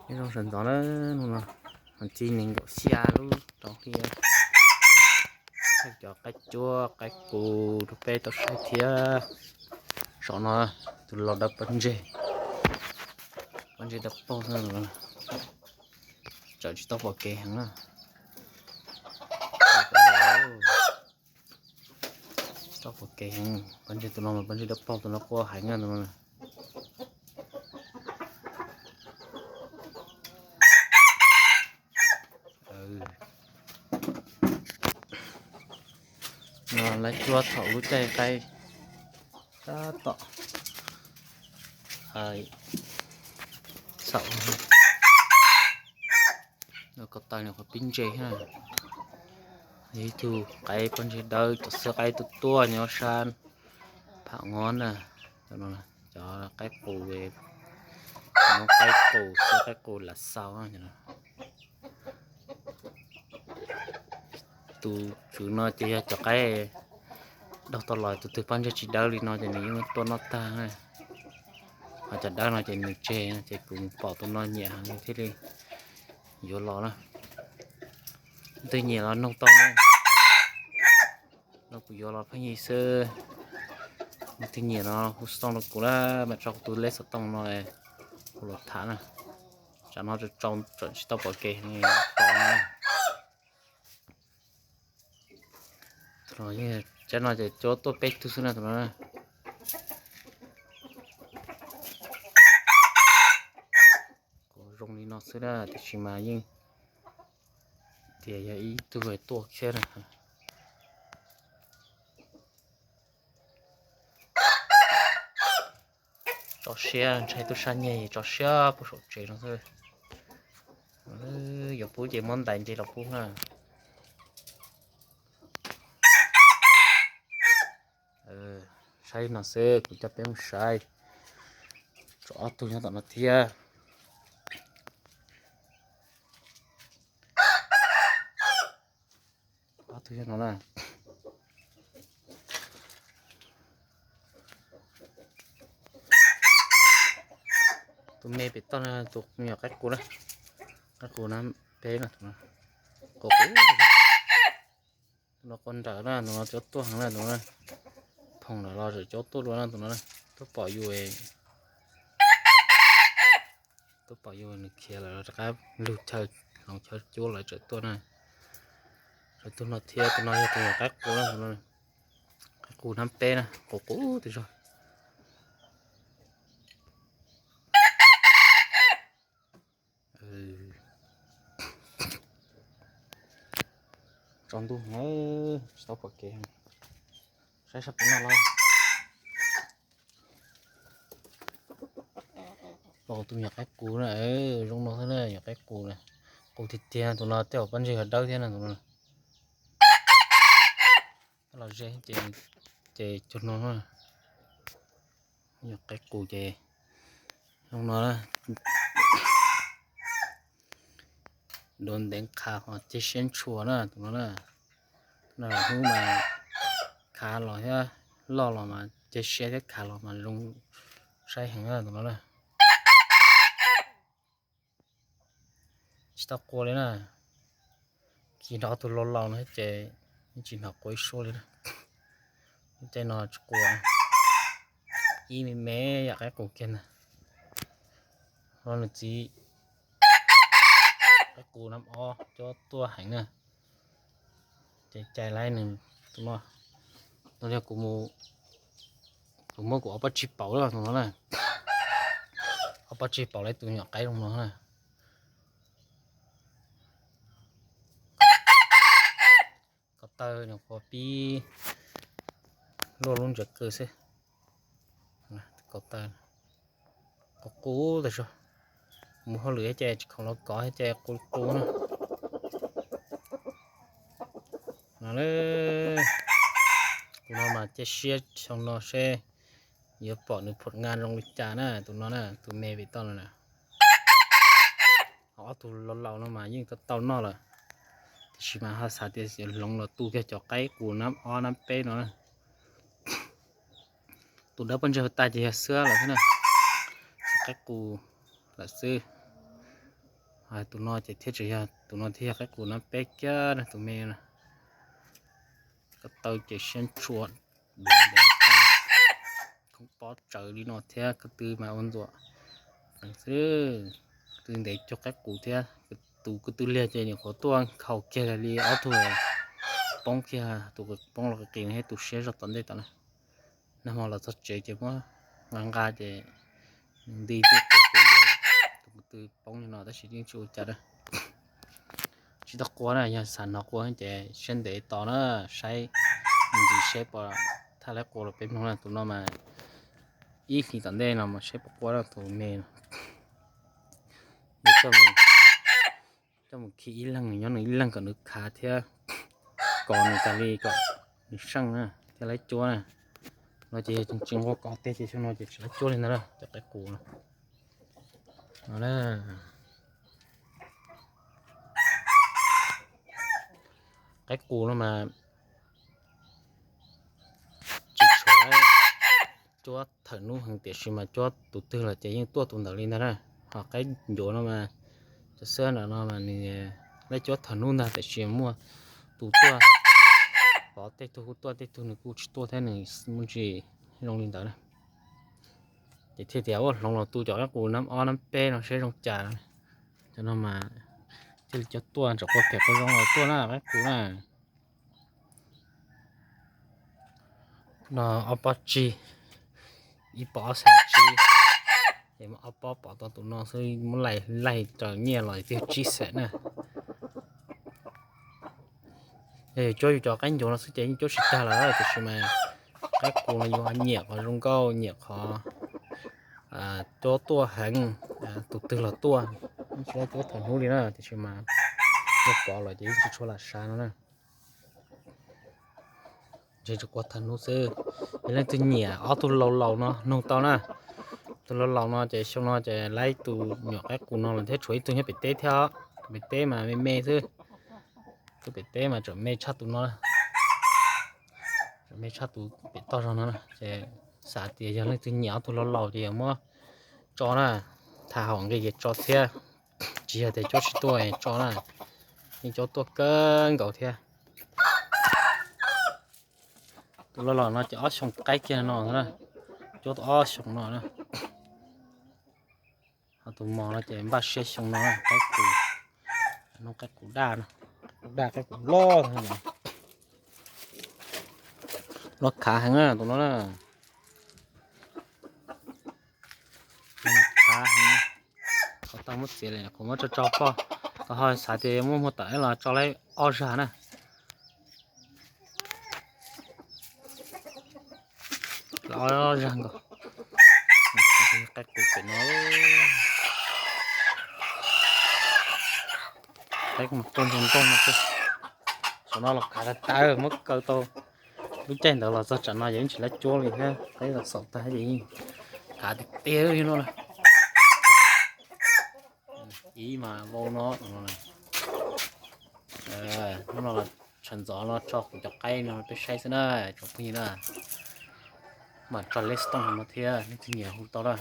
Nyob zoo sawv ntxov na, hnub no mas txi nees nkaum xya lub rau hli, cov qaib cuab qaib qus rau peb tau saib thiab. Saum no tus laus dawb pob ntseg, pob ntseg dawb paug xwb, tsawm tsis tau pom kev heev na. Tsis tau pom kev heev, pob ntseg tus no mas pob ntseg dawb paug, tus no quaj heev na tus no. No lawv cuab thaum lub caij qaib tab tom xaum. Ko taw nws qhov pib ntse thiab. Ib tug qaib pob ntseg dawb, cov xwb qaib tuaj tuaj nyob sab pham nyob na. Cov qaib qus, qaib qus, xwb qaib qus lav xaus. Tus tswv no ces yog cov qaib daug tau los, tus twg pob ntseg tsis dawb li no ces nws yeej tuaj noj tag. Ho cov dawb no ces nws tseg, ces kuv pom tus no nyiam heev thiaj li yuav los na. Leej twg nyiam los noog tau na, no kuv yuav los pheej yig xwb. Leej twg nyiam no hu xov tooj rau kuv na, mam tso kuv tus lej xov tooj no, kuv los tham na. Tsam no tsam tsis tau pom kev tom no. Tus no ces cuab tuaj peb tug xwb na tus no. Kuv zoo li no xwb na, tiam sis mas yeej tias yog ib tug tuaj thiab na. Tso siab, ntshai tub sab nyeg tso siab puag saum tsev no xwb. Yuav pub ces muab ntais nce los pub na. Saib no xwb, kuv coj peb mus saib. Tshuav ob tug nyob tom no thiab. Ob tug nyob no na. Tus me pem toj no tus me nyuam qaib qus na, qaib qus na, peb no, tus no, tus no quaj nrawm na, tus no cuab tuaj heev na, tus no phoom lawm los tseem cuab tuaj dua na, tus no tuaj pom yus, tuaj pom yus nws khiav lawm rov qab lug chaw, hloov chaw cuab lawm tseem tuaj na. Tseem tuaj no thiab, tus no yog tus nyuam qaib qus na, tus no qaib qus nab peb na, qus qus tiag zog. Tsaus ntuj heev, tsis tau pom kev. Saib sab pem no los, los tus nyuam qaib qus na, zoo no xwb na, nyuam qaib qus na. Qus tiag tiag, tus no tej zaum pob ntseg dawb thiab na tus no. Los ze ces, ces cog no, nyuam qaib qus ces zoo no. Dua ntev khav ho cia siab ntshua na tus no na. No hnub mas khav los thiab, loj los mas cia siab thiab, khav los mas zoo saib heev na tus no na. Tsis tau qua li na. Kis nrog ob tug laus laus no ces tsis hnov qua ib suab li na. Tej no tsis qua, ib me me yam qaib qus kiag ntag. Ho nws txiv qaib qus nab ob cuab tuaj heev na. Ces cais laib nws tus no, no yog kuv, kuv muab kuv ob pob tsig paum tus no na. Ob pob tsig paum laib tus nyuam qaib zoo no na. Ko taw nws qhuav pib luaj lub ntsia kaw xwb. Ko taw qus qus tas zog. Mus hauj lwm ces tsis khoom los kov ces qus qus na. No, tus no mas cia siab xyoo no seb yuav pom nws phom nqa zoo li cas na, tus no na, tus me pem toj no na. Ho ob tug laus laus no mas yeej tau tau noj lawm, tiam sis mas ho xav tias yuav hloov los tu kiag cov qaib qus nab ob nab peb no na. Tus dawb pob ntseg hauv tas ces yog xwb lawm xwb na, qaib qus lawm xwb. Tus no ces thiaj tseem yog, tus no thiaj yog qaib qus nab peb kiag na, tus me na. Ko taw ces siab ntshua, khoob pob tsawv li no thiab, ko tw mas ua ntxuam xwb, ko tw ntev cuag qaib qus thiab. Tus ko tw liag ces nyuam qhuav tuaj nkhaus kiag li ob tug poob kiag, tus poob los qis qis thiab tu siab zog tom ntej tom na. Nag hmo los txog tsev ces muab nqa nqa ces nws nti tuaj qis qis ces tus ko tw poob li no tab sis yeej tsis ua cas na. Tsis tau qua na, yog xav hnov qua ces siab ntev tos na, saib ntsis seb puas thaj laib qua los peb mloog na. Tus no mas ib hlis tom ntej no mas seb puas qua na, tus me no. Coj mus khi ib leeg, nyob nws ib leeg kom nws khav thiab, kom nws tas li kom nws seej na thiaj laib cuab na. No ces yog tsis nqua kov tiag ces xyoo no ces tsis laib cuab li ntag na, cov qaib qus no. Qaib qus no mas tsis tshua laib cuab thawm hnub heev tiam sis mas cuab tus twg los ces yeej tuaj tus ntawd li ntag na. Ho qaib ncuav no mas, cov xwb no no mas nws laib cuab thawm hnub ntag tiam sis muaj tus tuaj pov, tej tug kuj tuaj tej tug nws kuj tsis tuaj thiab, nws muaj ntsis zoo li ntawd na. Ces thiaj tias ua hloov los tu cov qaib qus nab ob nab peb no seb zoo cas no. Cov no mas thiaj li cov tuaj ntawm qua phem qua zoo los tuaj na, qaib qus na. No ob pob tsib, ib pob ob xees tsib, ces muab ob pob pov tau tus no xwb, muab laij laij raws nyiaj los twb yog tsib xees na. Yog yus cuab yus cov qaib ncuav no xwb ces yeej cuab tsis tag lawm, tiam sis mas qaib qus no yus nyiam qhov zoo nkauj, nyiam qhov cuab tuaj heev, tus twg los tuaj, tsis laib cuab thawm hnub li na, tiam sis mas tuaj pov los ces yeej tsis tshua lam sav no na. Ntshe tsis qua thawm hnub xwb. Yog leej twg nyiam ob tug laus laus no nug tau na. Tus laus laus no ces xyoo no ces laib tus nyuam qaib qus no los thiab, tshuav ib tug nyob pem teb thiab, tus pem teb mas me me xwb. Tus pem teb mas tseem me tshaj tus no, tseem me tshaj tus pem toj zog no. Ces xav tias yog leej twg nyiam ob tug laus laus ces yog muab tso na, tham hom nqi ces tso thiab. Tsis yog tias cuab tsis tuaj tso na, yeej cuab tuaj kawg nkaus thiab. Tus laus laus no ces ob xyoo qaib kiag no na, cuab tau ob xyoo no na. Ho tus mos no ces npaj siab xyoo no, qaib qus, qaib qus daj, qaib qus daj qaib qus loj, loj khav heev na tus no na. Khav heev, qhov tau muab txiav li, qhov muab tso tso pog, tau ho xav tias muab muag tawm los tso laib ob zag na. Los ob zag nkaus. Qaib qus pem no, qaib qus mas tuaj ntog ntog no xwb. Saum no los khav tas tas, muab kaw tau. Lub caij ntawd los txog tsam no ces yeej tsis laib cuab li thiab, qaib los xaum tag ces yeej khav tiag tiag li no na. Ib mas vau no. Hnub no los tshav ntxov no tso kuv cov qaib no peb saib xwb na, tsoom phooj ywg na. Mam tso lej tooj no thiab, leej twg nyiam hu tau na.